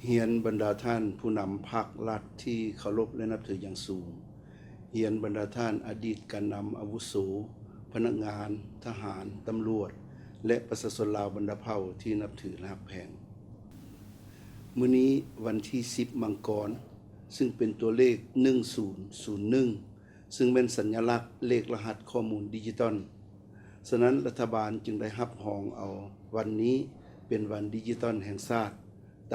ຮຽນບັນດາທ່ານຜູ້ນຳພັກລັດທີ່ເຄົາລົບ ແລະ ນັບຖືຢ່າງສູງ. ຮຽນບັນດາທ່ານອະດີດການນຳອາວຸໂສ, ພະນັກງານ, ທະຫານ, ຕຳຫຼວດ ແລະ ປະຊາຊົນລາວບັນດາເຜົ່າທີ່ນັບຖື ແລະ ຮັກແພງ. ມື້ນີ້ວັນທີສິບມັງກອນ, ຊຶ່ງເປັນຕົວເລກໜຶ່ງສູນສູນໜຶ່ງ ຊຶ່ງແມ່ນສັນຍະລັກເລກລະຫັດຂໍ້ມູນດິຈິຕອນ. ສະນັ້ນ, ລັດຖະບານຈຶ່ງໄດ້ຮັບຮອງເອົາວັນນີ້ເປັນວັນດິຈິຕອນແຫ່ງຊາດ,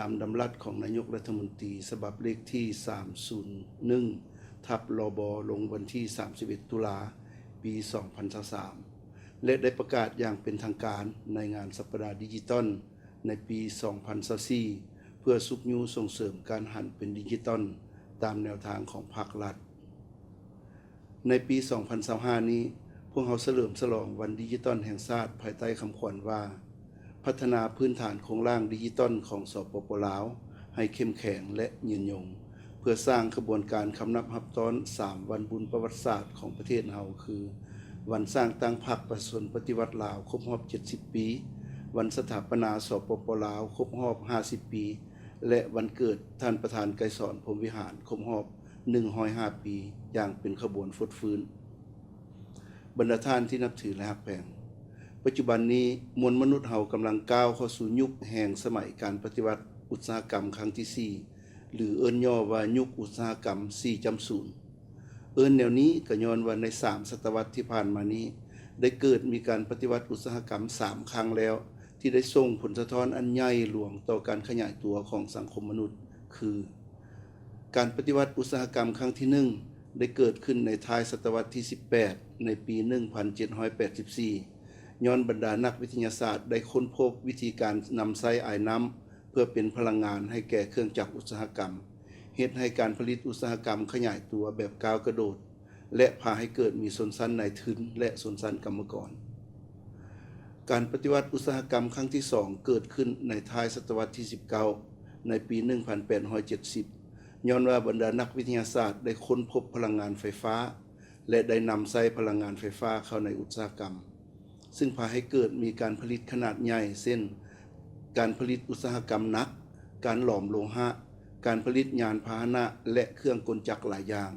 ຕາມດຳລັດຂອງນາຍົກລັດຖະມົນຕີ ສະບັບເລກທີສາມສູນໜຶ່ງ ທັບ ລບ ລົງວັນທີສາມສິບເອັດ ຕຸລາ ປີສອງພັນຊາວສາມ ແລະ ໄດ້ປະກາດຢ່າງເປັນທາງການໃນງານສັບປະດາດິຈິຕອນໃນປີສອງພັນຊາວສີ່ ເພື່ອຊຸກຍູ້ສົ່ງເສີມການຫັນເປັນດິຈິຕອນຕາມແນວທາງຂອງພັກລັດ. ໃນປີສອງພັນຊາວຫ້ານີ້, ພວກເຮົາສະເຫຼີມສະຫຼອງວັນດິຈິຕອນແຫ່ງຊາດ ພາຍໃຕ້ຄຳຂວັນວ່າ ພັດທະນາພື້ນຖານໂຄງລ່າງດິຈິຕອນຂອງ ສປປ ລາວ ໃຫ້ເຂັ້ມແຂງ ແລະ ຍືນຍົງ, ເພື່ອສ້າງຂະບວນການຄຳນັບຮັບຕ້ອນສາມວັນບຸນປະຫວັດສາດຂອງປະເທດເຮົາ ຄື ວັນສ້າງຕັ້ງພັກປະຊາຊົນປະຕິວັດລາວຄົບຮອບເຈັດສິບປີ, ວັນສະຖາປະນາ ສປປ ລາວ ຄົບຮອບຫ້າສິບປີ ແລະ ວັນເກີດທ່ານປະທານໄກສອນ ພົມວິຫານ ຄົບຮອບ ໜຶ່ງຮ້ອຍຫ້າປີ ຢ່າງເປັນຂະບວນຟົດຟື້ນ. ບັນດາທ່ານທີ່ນັບຖື ແລະ ຮັກແພງ, ປັດຈຸບັນນີ້ ມວນມະນຸດເຮົາກຳລັງກ້າວເຂົ້າສູ່ຍຸກແຫ່ງສະໄໝການປະຕິວັດອຸດສາຫະກຳຄັ້ງທີສີ່ ຫຼື ເອີ້ນຫຍໍ້ວ່າຍຸກອຸດສາຫະກຳສີ່ຈຸດສູນ. ເອີ້ນແນວນີ້ກໍຍ້ອນວ່າໃນສາມສະຕະວັດທີ່ຜ່ານມານີ້ ໄດ້ເກີດມີການປະຕິວັດອຸດສາຫະກຳສາມຄັ້ງແລ້ວ ທີ່ໄດ້ສົ່ງຜົນສະທ້ອນອັນໃຫຍ່ຫຼວງຕໍ່ການຂະຫຍາຍຕົວຂອງສັງຄົມມະນຸດ ຄື ການປະຕິວັດອຸດສາຫະກຳຄັ້ງທີໜຶ່ງ ໄດ້ເກີດຂຶ້ນໃນທ້າຍສະຕະວັດທີສິບແປດ ໃນປີໜຶ່ງພັນເຈັດຮ້ອຍແປດສິບສີ່ ຍ້ອນບັນດານັກວິທະຍາສາດໄດ້ຄົ້ນພົບວິທີການນຳໃຊ້ອາຍນ້ຳ ເພື່ອເປັນພະລັງງານໃຫ້ແກ່ເຄື່ອງຈັກອຸດສາຫະກຳ, ເຮັດໃຫ້ການຜະລິດອຸດສາຫະກຳຂະຫຍາຍຕົວແບບກ້າວກະໂດດ ແລະ ພາໃຫ້ເກີດມີຊົນຊັ້ນນາຍທຶນ ແລະ ຊົນຊັ້ນກຳມະກອນ. ການປະຕິວັດອຸດສາຫະກຳຄັ້ງທີສອງ ເກີດຂຶ້ນໃນທ້າຍສະຕະວັດທີສິບເກົ້າ ໃນປີໜຶ່ງພັນແປດຮ້ອຍເຈັດສິບ ຍ້ອນວ່າບັນດານັກວິທະຍາສາດໄດ້ຄົ້ນພົບພະລັງງານໄຟຟ້າ ແລະ ໄດ້ນຳໃຊ້ພະລັງງານໄຟຟ້າເຂົ້າໃນອຸດສາຫະກຳ, ຊຶ່ງພາໃຫ້ເກີດມີການຜະລິດຂະໜາດໃຫຍ່ ເຊັ່ນ ການຜະລິດອຸດສາຫະກຳໜັກ, ການຫຼອມໂລຫະ, ການຜະລິດຍານພາຫະນະ ແລະ ເຄື່ອງກົນຈັກຫຼາຍຢ່າງ,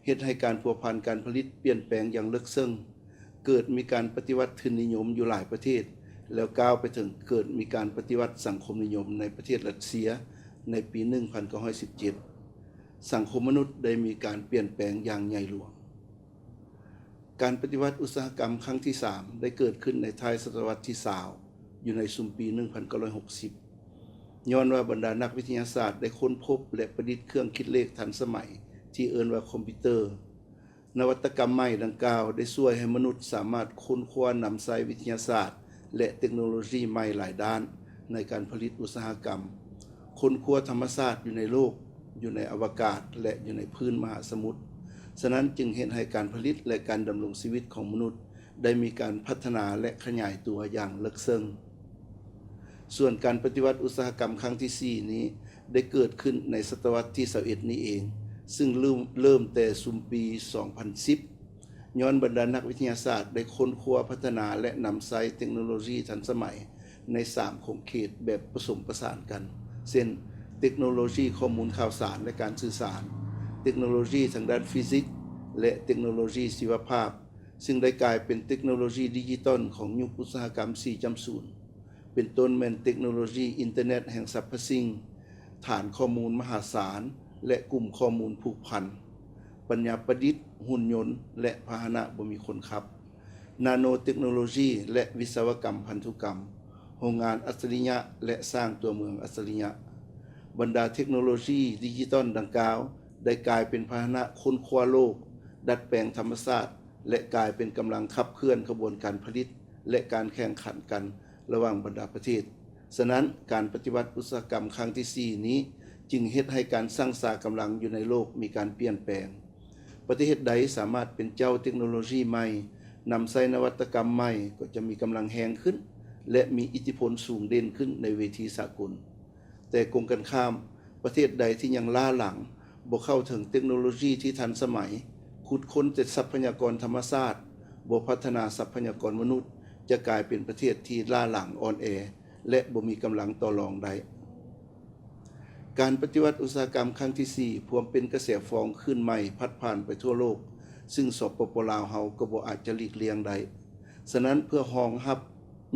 ເຮັດໃຫ້ການພົວພັນການຜະລິດປ່ຽນແປງຢ່າງເລິກເຊິ່ງ, ເກີດມີການປະຕິວັດທຶນນິຍົມຢູ່ຫຼາຍປະເທດ, ແລ້ວກ້າວໄປເຖິງເກີດມີການປະຕິວັດສັງຄົມນິຍົມໃນປະເທດຣັດເຊຍໃນປີໜຶ່ງພັນເກົ້າຮ້ອຍສິບເຈັດ. ສັງຄົມມະນຸດໄດ້ມີການປ່ຽນແປງຢ່າງໃຫຍ່ຫຼວງ. ການປະຕິວັດອຸດສາຫະກຳຄັ້ງທີສາມ ໄດ້ເກີດຂຶ້ນໃນທ້າຍສະຕະວັດທີຊາວ ຢູ່ໃນຊຸມປີໜຶ່ງພັນເກົ້າຮ້ອຍຫົກສິບ ຍ້ອນວ່າບັນດານັກວິທະຍາສາດໄດ້ຄົ້ນພົບ ແລະ ປະດິດເຄື່ອງຄິດເລກທັນສະໄໝທີ່ເອີ້ນວ່າຄອມພິວເຕີ. ນະວັດຕະກຳໃໝ່ດັ່ງກ່າວໄດ້ຊ່ວຍໃຫ້ມະນຸດສາມາດຄົ້ນຄວ້ານຳໃຊ້ວິທະຍາສາດ ແລະ ເຕັກໂນໂລຊີໃໝ່ຫຼາຍດ້ານໃນການຜະລິດອຸດສາຫະກຳ, ຄົ້ນຄວ້າທຳມະຊາດຢູ່ໃນໂລກ, ຢູ່ໃນອະວະກາດ ແລະ ຢູ່ໃນພື້ນມະຫາສະໝຸດ. ສະນັ້ນຈຶ່ງເຮັດໃຫ້ການຜະລິດ ແລະ ການດຳລົງຊີວິດຂອງມະນຸດໄດ້ມີການພັດທະນາ ແລະ ຂະຫຍາຍຕົວຢ່າງເລິກເຊິ່ງ. ສ່ວນການປະຕິວັດອຸດສາຫະກຳຄັ້ງທີສີ່ນີ້ ໄດ້ເກີດຂຶ້ນໃນສະຕະວັດທີຊາວເອັດນີ້ເອງ, ຊຶ່ງເລີ່ມ, ເລີ່ມແຕ່ຊຸມປີສອງພັນສິບ ຍ້ອນບັນດານັກວິທະຍາສາດໄດ້ຄົ້ນຄວ້າ, ພັດທະນາ ແລະ ນຳໃຊ້ເຕັກໂນໂລຊີທັນສະໄໝໃນສາມຂົງເຂດແບບປະສົມປະສານກັນ ເຊັ່ນ ເຕັກໂນໂລຊີຂໍ້ມູນຂ່າວສານ ແລະ ການສື່ສານ, ເຕັກໂນໂລຊີທາງດ້ານຟີຊິກ ແລະ ເຕັກໂນໂລຊີຊີວະພາບ, ຊຶ່ງໄດ້ກາຍເປັນເຕັກໂນໂລຊີດິຈິຕອນຂອງຍຸກອຸດສາຫະກຳສີ່ຈຸດສູນ ເປັນຕົ້ນແມ່ນເຕັກໂນໂລຊີອິນເຕີເນັດແຫ່ງສັບພະສິ່ງ, ຖານຂໍ້ມູນມະຫາສານ ແລະ ກຸ່ມຂໍ້ມູນຜູກພັນ, ປັນຍາປະດິດ, ຫຸ່ນຍົນ ແລະ ພາຫະນະບໍ່ມີຄົນຂັບ, ນາໂນເຕັກໂນໂລຊີ ແລະ ວິສະວະກຳພັນທຸກຳ, ໂຮງງານອັດສະລິຍະ ແລະ ສ້າງຕົວເມືອງອັດສະລິຍະ. ບັນດາເຕັກໂນໂລຊີດິຈິຕອນດັ່ງກ່າວ ໄດ້ກາຍເປັນພາຫະນະຄົ້ນຄວ້າໂລກ, ດັດແປງທຳມະຊາດ ແລະ ກາຍເປັນກຳລັງຂັບເຄື່ອນຂະບວນການຜະລິດ ແລະ ການແຂ່ງຂັນກັນລະຫວ່າງບັນດາປະເທດ. ສະນັ້ນ, ການປະຕິວັດອຸດສາຫະກຳຄັ້ງທີສີ່ນີ້ ຈຶ່ງເຮັດໃຫ້ການຊັ່ງຊາກຳລັງຢູ່ໃນໂລກມີການປ່ຽນແປງ. ປະເທດໃດສາມາດເປັນເຈົ້າເຕັກໂນໂລຊີໃໝ່, ນຳໃຊ້ນະວັດຕະກຳໃໝ່, ກໍຈະມີກຳລັງແຮງຂຶ້ນ ແລະ ມີອິດທິພົນສູງເດັ່ນຂຶ້ນໃນເວທີສາກົນ. ແຕ່ກົງກັນຂ້າມ, ປະເທດໃດທີ່ຍັງລ້າຫຼັງ, ບໍ່ເຂົ້າເຖິງເຕັກໂນໂລຊີທີ່ທັນສະໄໝ, ຂຸດຄົ້ນແຕ່ຊັບພະຍາກອນທຳມະຊາດ, ບໍ່ພັດທະນາຊັບພະຍາກອນມະນຸດ, ຈະກາຍເປັນປະເທດທີ່ລ້າຫຼັງ, ອ່ອນແອ ແລະ ບໍ່ມີກຳລັງຕໍ່ລອງໄດ້. ການປະຕິວັດອຸດສາຫະກຳຄັ້ງທີສີ່ ພວມເປັນກະແສຟອງຄື້ນໃໝ່ພັດຜ່ານໄປທົ່ວໂລກ, ຊຶ່ງ ສປປ ລາວ ເຮົາກໍບໍ່ອາດຈະຫຼີກລ່ຽງໄດ້. ສະນັ້ນ, ເພື່ອຮອງຮັບ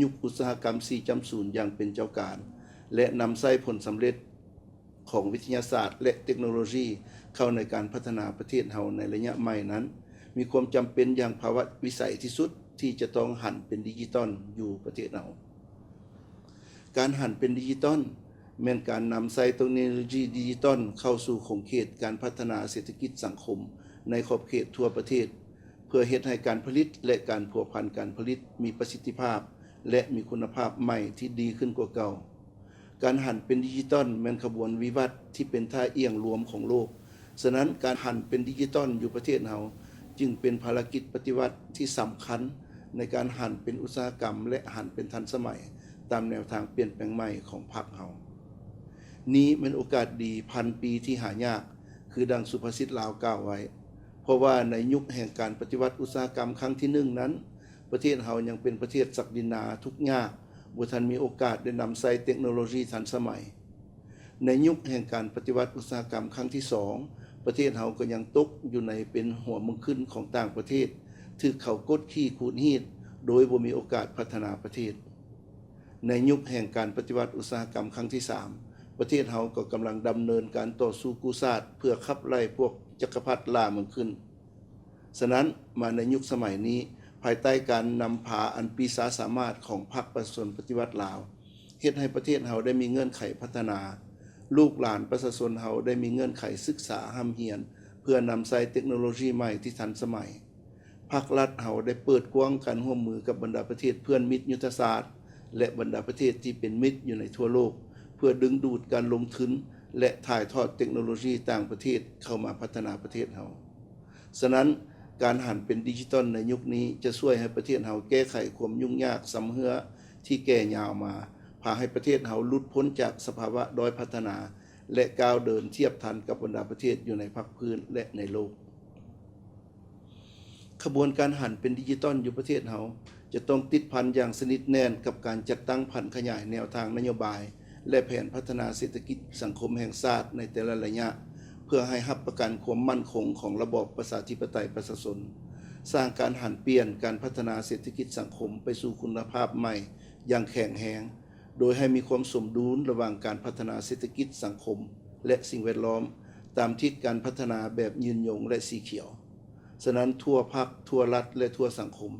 ຍຸກອຸດສາຫະກຳສີ່ຈຸດສູນຢ່າງເປັນເຈົ້າການ ແລະ ນຳໃຊ້ຜົນສຳເລັດຂອງວິທະຍາສາດ ແລະ ເຕັກໂນໂລຊີເຂົ້າໃນການພັດທະນາປະເທດເຮົາໃນໄລຍະໃໝ່ນັ້ນ, ມີຄວາມຈຳເປັນຢ່າງພາວະວິໄສທີ່ສຸດທີ່ຈະຕ້ອງຫັນເປັນດິຈິຕອນຢູ່ປະເທດເຮົາ. ການຫັນເປັນດິຈິຕອນ ແມ່ນການນຳໃຊ້ເຕັກໂນໂລຊີດິຈິຕອນເຂົ້າສູ່ຂົງເຂດການພັດທະນາເສດຖະກິດສັງຄົມໃນຂອບເຂດທົ່ວປະເທດ, ເພື່ອເຮັດໃຫ້ການຜະລິດ ແລະ ການພົວພັນການຜະລິດມີປະສິດທິພາບ ແລະ ມີຄຸນນະພາບໃໝ່ທີ່ດີຂຶ້ນກວ່າເກົ່າ. ການຫັນເປັນດິຈິຕອນແມ່ນຂະບວນວິວັດທີ່ເປັນທ່າອ່ຽງລວມຂອງໂລກ. ສະນັ້ນ, ການຫັນເປັນດິຈິຕອນຢູ່ປະເທດເຮົາ ຈຶ່ງເປັນພາລະກິດປະຕິວັດທີ່ສຳຄັນໃນການຫັນເປັນອຸດສາຫະກຳ ແລະ ຫັນເປັນທັນສະໄໝຕາມແນວທາງປ່ຽນແປງໃໝ່ຂອງພັກເຮົາ. ນີ້ແມ່ນໂອກາດດີພັນປີທີ່ຫາຍາກ, ຄືດັ່ງສຸພາສິດລາວກ່າວໄວ້, ເພາະວ່າໃນຍຸກແຫ່ງການປະຕິວັດອຸດສາຫະກຳຄັ້ງທີໜຶ່ງນັ້ນ, ປະເທດເຮົາຍັງເປັນປະເທດສັກດິນນາທຸກຍາກ, ບໍ່ທັນມີໂອກາດໄດ້ນຳໃຊ້ເຕັກໂນໂລຊີທັນສະໄໝ. ໃນຍຸກແຫ່ງການປະຕິວັດອຸດສາຫະກຳຄັ້ງທີສອງ, ປະເທດເຮົາກໍຍັງຕົກຢູ່ໃນເປັນຫົວເມືອງຂຶ້ນຂອງຕ່າງປະເທດ, ຖືກເຂົາກົດຂີ່ຂູດຮີດ ໂດຍບໍ່ມີໂອກາດພັດທະນາປະເທດ. ໃນຍຸກແຫ່ງການປະຕິວັດອຸດສາຫະກຳຄັ້ງທີສາມ, ປະເທດເຮົາກໍກຳລັງດຳເນີນການຕໍ່ສູ້ກູ້ຊາດ ເພື່ອຂັບໄລ່ພວກຈັກກະພັດລ່າເມືອງຂຶ້ນ. ສະນັ້ນ, ມາໃນຍຸກສະໄໝນີ້, ພາຍໃຕ້ການນຳພາອັນປີຊາສາມາດຂອງພັກປະຊາຊົນປະຕິວັດລາວ, ເຮັດໃຫ້ປະເທດເຮົາໄດ້ມີເງື່ອນໄຂພັດທະນາ, ລູກຫຼານປະຊາຊົນເຮົາໄດ້ມີເງື່ອນໄຂສຶກສາຮ່ຳຮຽນ ເພື່ອນຳໃຊ້ເຕັກໂນໂລຊີໃໝ່ທີ່ທັນສະໄໝ. ພາກລັດເຮົາໄດ້ເປີດກວ້າງການຮ່ວມມືກັບບັນດາປະເທດເພື່ອນມິດຍຸດທະສາດ ແລະ ບັນດາປະເທດທີ່ເປັນມິດຢູ່ໃນທົ່ວໂລກ ເພື່ອດຶງດູດການລົງທຶນ ແລະ ຖ່າຍທອດເຕັກໂນໂລຊີຕ່າງປະເທດເຂົ້າມາພັດທະນາປະເທດເຮົາ. ສະນັ້ນ, ການຫັນເປັນດິຈິຕອນໃນຍຸກນີ້ຈະຊ່ວຍໃຫ້ປະເທດເຮົາແກ້ໄຂຄວາມຫຍຸ້ງຍາກຊຳເຮື້ອທີ່ແກ່ຍາວມາ, ພາໃຫ້ປະເທດເຮົາຫຼຸດພົ້ນຈາກສະພາວະດ້ອຍພັດທະນາ ແລະ ກ້າວເດີນທຽບທັນກັບບັນດາປະເທດຢູ່ໃນພາກພື້ນ ແລະ ໃນໂລກ. ຂະບວນການຫັນເປັນດິຈິຕອນຢູ່ປະເທດເຮົາ ຈະຕ້ອງຕິດພັນຢ່າງສະໜິດແໜ້ນກັບການຈັດຕັ້ງຜັນຂະຫຍາຍແນວທາງນະໂຍບາຍ ແລະ ແຜນພັດທະນາເສດຖະກິດສັງຄົມແຫ່ງຊາດໃນແຕ່ລະໄລຍະ, ເພື່ອໃຫ້ຮັບປະກັນຄວາມໝັ້ນຄົງຂອງລະບອບປະຊາທິປະໄຕປະຊາຊົນ, ສ້າງການຫັນປ່ຽນການພັດທະນາເສດຖະກິດສັງຄົມໄປສູ່ຄຸນນະພາບໃໝ່ຢ່າງແຂງແຮງ, ໂດຍໃຫ້ມີຄວາມສົມດຸນລະຫວ່າງການພັດທະນາເສດຖະກິດ, ສັງຄົມ ແລະ ສິ່ງແວດລ້ອມ ຕາມທິດການພັດທະນາແບບຍືນຍົງ ແລະ ສີຂຽວ. ສະນັ້ນ, ທົ່ວພັກ, ທົ່ວລັດ ແລະ ທົ່ວສັງຄົມ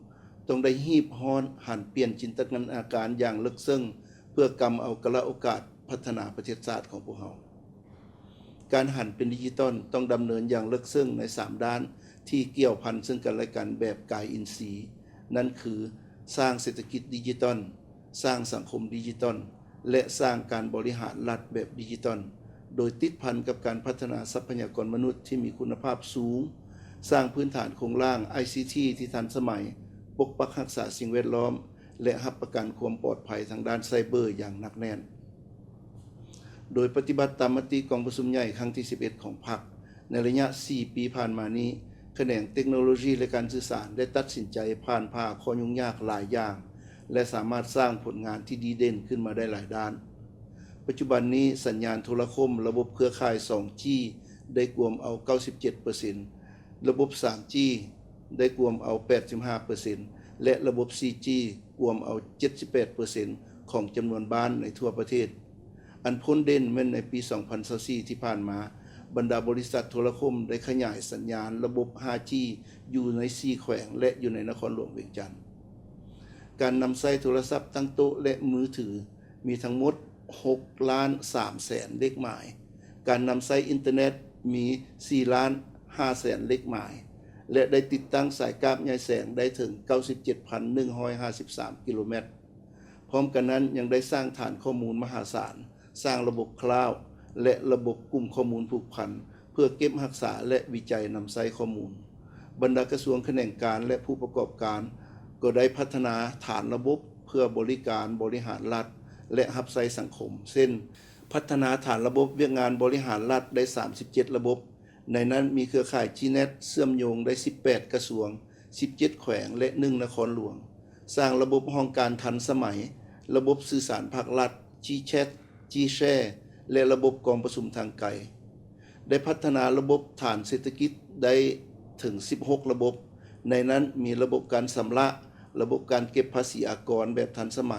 ຕ້ອງໄດ້ຮີບຮ້ອນຫັນປ່ຽນຈິນຕະນາການຢ່າງເລິກເຊິ່ງ ເພື່ອກຳເອົາກາລະໂອກາດພັດທະນາປະເທດຊາດຂອງພວກເຮົາ. ການຫັນເປັນດິຈິຕອນຕ້ອງດຳເນີນຢ່າງເລິກເຊິ່ງໃນສາມດ້ານທີ່ກ່ຽວພັນເຊິ່ງກັນແລະກັນແບບກາຍອິນຊີ, ນັ້ນຄື ສ້າງເສດຖະກິດດິຈິຕອນ, ສ້າງສັງຄົມດິຈິຕອນ ແລະ ສ້າງການບໍລິຫານລັດແບບດິຈິຕອນ, ໂດຍຕິດພັນກັບການພັດທະນາຊັບພະຍາກອນມະນຸດທີ່ມີຄຸນນະພາບສູງ, ສ້າງພື້ນຖານໂຄງລ່າງໄອຊີທີທີ່ທັນສະໄໝ, ປົກປັກຮັກສາສິ່ງແວດລ້ອມ ແລະ ຮັບປະກັນຄວາມປອດໄພທາງດ້ານໄຊເບີຢ່າງໜັກແໜ້ນ. ໂດຍປະຕິບັດຕາມມະຕິກອງປະຊຸມໃຫຍ່ຄັ້ງທີສິບເອັດຂອງພັກ, ໃນໄລຍະສີ່ປີຜ່ານມານີ້, ຂະແໜງເຕັກໂນໂລຊີ ແລະ ການສື່ສານໄດ້ຕັດສິນໃຈຜ່ານຜ່າຂໍ້ຫຍຸ້ງຍາກຫຼາຍຢ່າງ ແລະ ສາມາດສ້າງຜົນງານທີ່ດີເດັ່ນຂຶ້ນມາໄດ້ຫຼາຍດ້ານ. ປັດຈຸບັນນີ້, ສັນຍານໂທລະຄົມລະບົບເຄືອຂ່າຍສອງຈີ ໄດ້ກວມເອົາເກົ້າສິບເຈັດເປີເຊັນ, ລະບົບສາມຈີ ໄດ້ກວມເອົາແປດສິບຫ້າເປີເຊັນ ແລະ ລະບົບສີ່ຈີ ກວມເອົາເຈັດສິບແປດເປີເຊັນຂອງຈຳນວນບ້ານໃນທົ່ວປະເທດ. ອັນພົ້ນເດັ່ນແມ່ນໃນປີສອງພັນຊາວສີ່ທີ່ຜ່ານມາ, ບັນດາບໍລິສັດໂທລະຄົມໄດ້ຂະຫຍາຍສັນຍານລະບົບຫ້າຈີ ຢູ່ໃນສີ່ແຂວງ ແລະ ຢູ່ໃນນະຄອນຫຼວງວຽງຈັນ. ການນຳໃຊ້ໂທລະສັບຕັ້ງໂຕະ ແລະ ມືຖື ມີທັງໝົດຫົກລ້ານສາມແສນເລກໝາຍ. ການນຳໃຊ້ອິນເຕີເນັດມີສີ່ລ້ານຫ້າແສນເລກໝາຍ ແລະ ໄດ້ຕິດຕັ້ງສາຍກາບໃຍແສງໄດ້ເຖິງເກົ້າສິບເຈັດພັນໜຶ່ງຮ້ອຍຫ້າສິບສາມກິໂລແມັດ. ພ້ອມກັນນັ້ນ, ຍັງໄດ້ສ້າງຖານຂໍ້ມູນມະຫາສານ, ສ້າງລະບົບຄລາວ ແລະ ລະບົບກຸ່ມຂໍ້ມູນຜູກພັນ ເພື່ອເກັບຮັກສາ ແລະ ວິໄຈນຳໃຊ້ຂໍ້ມູນ. ບັນດາກະຊວງ, ຂະແໜງການ ແລະ ຜູ້ປະກອບການ ກໍໄດ້ພັດທະນາຖານລະບົບເພື່ອບໍລິການບໍລິຫານລັດ ແລະ ຮັບໃຊ້ສັງຄົມ ເຊັ່ນ: ພັດທະນາຖານລະບົບວຽກງານບໍລິຫານລັດໄດ້ສາມສິບເຈັດລະບົບ, ໃນນັ້ນມີເຄືອຂ່າຍຈີເນັດເຊື່ອມໂຍງໄດ້ສິບແປດກະຊວງ, ສິບເຈັດແຂວງ ແລະ ໜຶ່ງນະຄອນຫຼວງ, ສ້າງລະບົບຫ້ອງການທັນສະໄໝ, ລະບົບສື່ສານພາກລັດ, ຈີແຊັດ, ຈີແຊ ແລະ ລະບົບກອງປະຊຸມທາງໄກ. ໄດ້ພັດທະນາລະບົບຖານເສດຖະກິດໄດ້ເຖິງສິບຫົກລະບົບ, ໃນນັ້ນມີລະບົບການຊຳລະ, ລະບົບການເກັບພາສີອາກອນແບບທັນສະໄໝ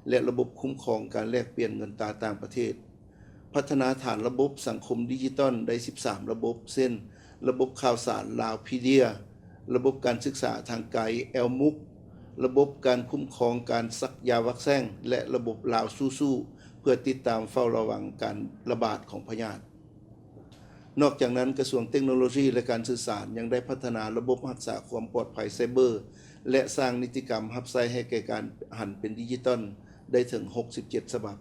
ແລະ ລະບົບຄຸ້ມຄອງການແລກປ່ຽນເງິນຕາຕ່າງປະເທດ. ພັດທະນາຖານລະບົບສັງຄົມດິຈິຕອນໄດ້ສິບສາມລະບົບ ເຊັ່ນ ລະບົບຂ່າວສານລາວພີເດຍ, ລະບົບການສຶກສາທາງໄກແອວມຸກ, ລະບົບການຄຸ້ມຄອງການສັກຢາວັກແຊງ ແລະ ລະບົບລາວສູ້ໆ ເພື່ອຕິດຕາມເຝົ້າລະວັງການລະບາດຂອງພະຍາດ. ນອກຈາກນັ້ນ, ກະຊວງເຕັກໂນໂລຊີ ແລະ ການສື່ສານ ຍັງໄດ້ພັດທະນາລະບົບຮັກສາຄວາມປອດໄພໄຊເບີ ແລະ ສ້າງນິຕິກຳຮັບໃຊ້ໃຫ້ແກ່ການຫັນເປັນດິຈິຕອນໄດ້ເຖິງຫົກສິບເຈັດສະບັບ.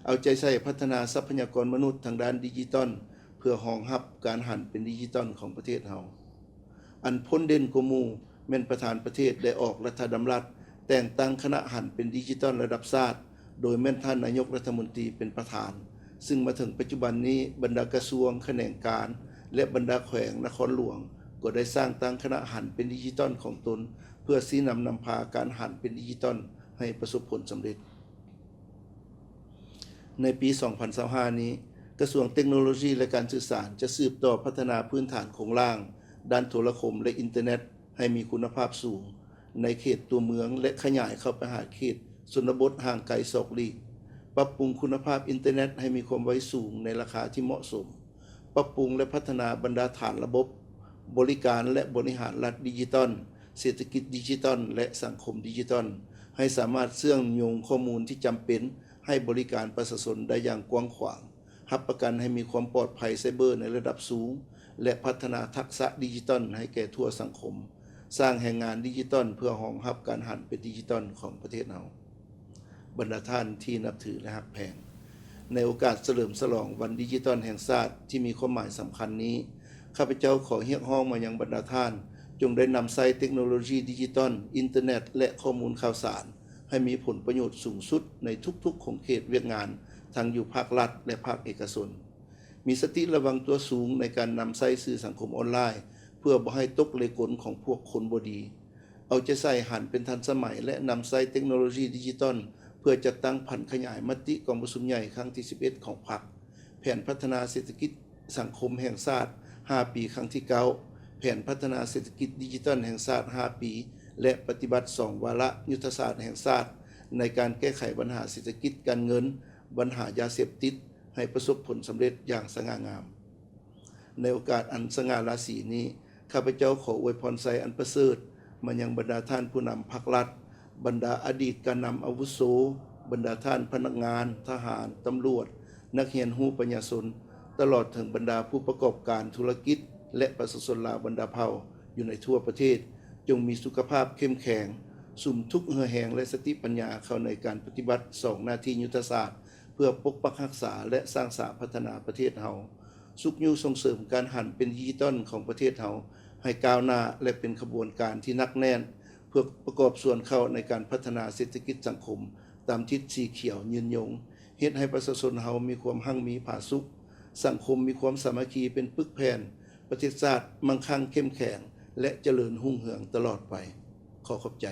ເອົາໃຈໃສ່ພັດທະນາຊັບພະຍາກອນມະນຸດທາງດ້ານດິຈິຕອນ ເພື່ອຮອງຮັບການຫັນເປັນດິຈິຕອນຂອງປະເທດເຮົາ. ອັນພົ້ນເດັ່ນກວ່າໝູ່ແມ່ນປະທານປະເທດໄດ້ອອກລັດຖະດຳລັດແຕ່ງຕັ້ງຄະນະຫັນເປັນດິຈິຕອນລະດັບຊາດ, ໂດຍແມ່ນທ່ານນາຍົກລັດຖະມົນຕີເປັນປະທານ, ຊຶ່ງມາເຖິງປັດຈຸບັນນີ້ ບັນດາກະຊວງ, ຂະແໜງການ ແລະ ບັນດາແຂວງນະຄອນຫຼວງ ກໍໄດ້ສ້າງຕັ້ງຄະນະຫັນເປັນດິຈິຕອນຂອງຕົນ ເພື່ອຊີ້ນຳນຳພາການຫັນເປັນດິຈິຕອນໃຫ້ປະສົບຜົນສຳເລັດ. ໃນປີສອງພັນຊາວຫ້ານີ້, ກະຊວງເຕັກໂນໂລຊີ ແລະ ການສື່ສານ ຈະສືບຕໍ່ພັດທະນາພື້ນຖານໂຄງລ່າງດ້ານໂທລະຄົມ ແລະ ອິນເຕີເນັດໃຫ້ມີຄຸນນະພາບສູງໃນເຂດຕົວເມືອງ ແລະ ຂະຫຍາຍເຂົ້າໄປຫາເຂດຊົນນະບົດຫ່າງໄກສອກຫຼີກ, ປັບປຸງຄຸນນະພາບອິນເຕີເນັດໃຫ້ມີຄວາມໄວສູງໃນລາຄາທີ່ເໝາະສົມ, ປັບປຸງ ແລະ ພັດທະນາບັນດາຖານລະບົບ, ບໍລິການ ແລະ ບໍລິຫານລັດດິຈິຕອນ, ເສດຖະກິດດິຈິຕອນ ແລະ ສັງຄົມດິຈິຕອນ ໃຫ້ສາມາດເຊື່ອມໂຍງຂໍ້ມູນທີ່ຈຳເປັນໃຫ້ບໍລິການປະຊາຊົນໄດ້ຢ່າງກວ້າງຂວາງ, ຮັບປະກັນໃຫ້ມີຄວາມປອດໄພໄຊເບີໃນລະດັບສູງ ແລະ ພັດທະນາທັກສະດິຈິຕອນໃຫ້ແກ່ທົ່ວສັງຄົມ, ສ້າງແຮງງານດິຈິຕອນເພື່ອຮອງຮັບການຫັນເປັນດິຈິຕອນຂອງປະເທດເຮົາ. ບັນດາທ່ານທີ່ນັບຖື ແລະ ຮັກແພງ, ໃນໂອກາດສະເຫຼີມສະຫຼອງວັນດິຈິຕອນແຫ່ງຊາດທີ່ມີຄວາມໝາຍສຳຄັນນີ້, ຂ້າພະເຈົ້າຂໍຮຽກຮ້ອງມາຍັງບັນດາທ່ານ ຈົ່ງໄດ້ນຳໃຊ້ເຕັກໂນໂລຊີດິຈິຕອນ, ອິນເຕີເນັດ ແລະ ຂໍ້ມູນຂ່າວສານ ໃຫ້ມີຜົນປະໂຫຍດສູງສຸດໃນທຸກໆຂົງເຂດວຽກງານ ທັງຢູ່ພາກລັດ ແລະ ພາກເອກະຊົນ. ມີສະຕິລະວັງຕົວສູງໃນການນຳໃຊ້ສື່ສັງຄົມອອນລາຍ ເພື່ອບໍ່ໃຫ້ຕົກເລກົນຂອງພວກຄົນບໍ່ດີ. ເອົາໃຈໃສ່ຫັນເປັນທັນສະໄໝ ແລະ ນຳໃຊ້ເຕັກໂນໂລຊີດິຈິຕອນ ເພື່ອຈັດຕັ້ງຜັນຂະຫຍາຍມະຕິກອງປະຊຸມໃຫຍ່ຄັ້ງທີສິບເອັດຂອງພັກ, ແຜນພັດທະນາເສດຖະກິດສັງຄົມແຫ່ງຊາດຫ້າປີຄັ້ງທີເກົ້າ, ແຜນພັດທະນາເສດຖະກິດດິຈິຕອນແຫ່ງຊາດຫ້າປີ ແລະ ປະຕິບັດສອງວາລະຍຸດທະສາດແຫ່ງຊາດ ໃນການແກ້ໄຂບັນຫາເສດຖະກິດການເງິນ, ບັນຫາຢາເສບຕິດ ໃຫ້ປະສົບຜົນສຳເລັດຢ່າງສະຫງ່າງາມ. ໃນໂອກາດອັນສະຫງ່າລາສີນີ້, ຂ້າພະເຈົ້າຂໍອວຍພອນໄຊອັນປະເສີດມາຍັງບັນດາທ່ານຜູ້ນຳພັກລັດ, ບັນດາອະດີດການນຳອາວຸໂສ, ບັນດາທ່ານພະນັກງານ, ທະຫານ, ຕຳຫຼວດ, ນັກຮຽນຮູ້ປັນຍາຊົນ, ຕະຫຼອດເຖິງບັນດາຜູ້ປະກອບການທຸລະກິດ ແລະ ປະຊາຊົນລາວບັນດາເຜົ່າຢູ່ໃນທົ່ວປະເທດ, ຈົ່ງມີສຸຂະພາບເຂັ້ມແຂງ, ສຸມທຸກເຫື່ອແຮງ ແລະ ສະຕິປັນຍາເຂົ້າໃນການປະຕິບັດສອງໜ້າທີ່ຍຸດທະສາດ ເພື່ອປົກປັກຮັກສາ ແລະ ສ້າງສາພັດທະນາປະເທດເຮົາ, ຊຸກຍູ້ສົ່ງເສີມການຫັນເປັນດິຈິຕອນຂອງປະເທດເຮົາໃຫ້ກ້າວໜ້າ ແລະ ເປັນຂະບວນການທີ່ໜັກແໜ້ນ ເພື່ອປະກອບສ່ວນເຂົ້າໃນການພັດທະນາເສດຖະກິດສັງຄົມຕາມທິດສີຂຽວຍືນຍົງ, ເຮັດໃຫ້ປະຊາຊົນເຮົາມີຄວາມຮັ່ງມີຜາສຸກ, ສັງຄົມມີຄວາມສາມັກຄີເປັນປຶກແຜ່ນ, ປະເທດຊາດມັ່ງຄັ່ງເຂັ້ມແຂງ ແລະ ຈະເລີນຮຸ່ງເຮືອງຕະຫຼອດໄປ. ຂໍຂອບໃຈ.